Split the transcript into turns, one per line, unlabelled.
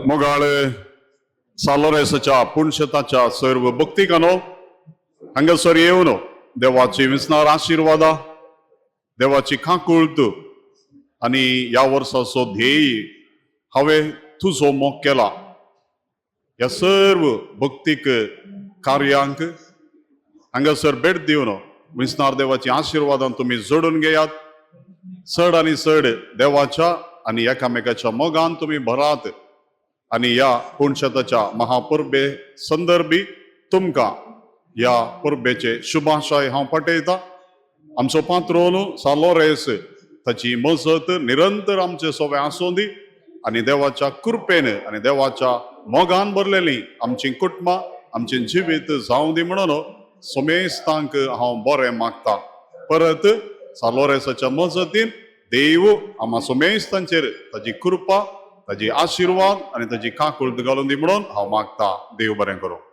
मोगाळ सालोरेसाच्या पुणशताच्या सर्व भक्तिकानो, हांगासर येवन देवाची विसणार आशिर्वादा, देवाची काकुळत आनी ह्या वर्साचो ध्येय हांवें तुजो मोग केला, ह्या सर्व भक्तीक कार्यांक हांगासर भेट दिवन विसणार देवाची आशिर्वादान तुमी जोडून घेयात. चड आनी चड देवाच्या आनी एकामेकाच्या मोगान तुमी भरात आनी ह्या पुणशताच्या महापरबे संदर्भी तुमकां ह्या परबेचे शुभाशय हांव पाठयतां. आमचो पात्रोन सालोरेस ताची मजत निरंतर आमचे सोवे आसूं दी आनी देवाच्या कृपेन आनी देवाच्या मोगान भरलेली आमची कुटुंबां, आमचें जिवीत जावं दी म्हणून समेस्तांक हांव बरें मागता. परत सालोरेसाच्या मजतीन देव आम्हा समेस्तांचेर ताजी कृपा, ताजी आशिर्वाद आनी ताजी काकुळट घालून दी म्हणून हांव मागता. देव बरें करूं.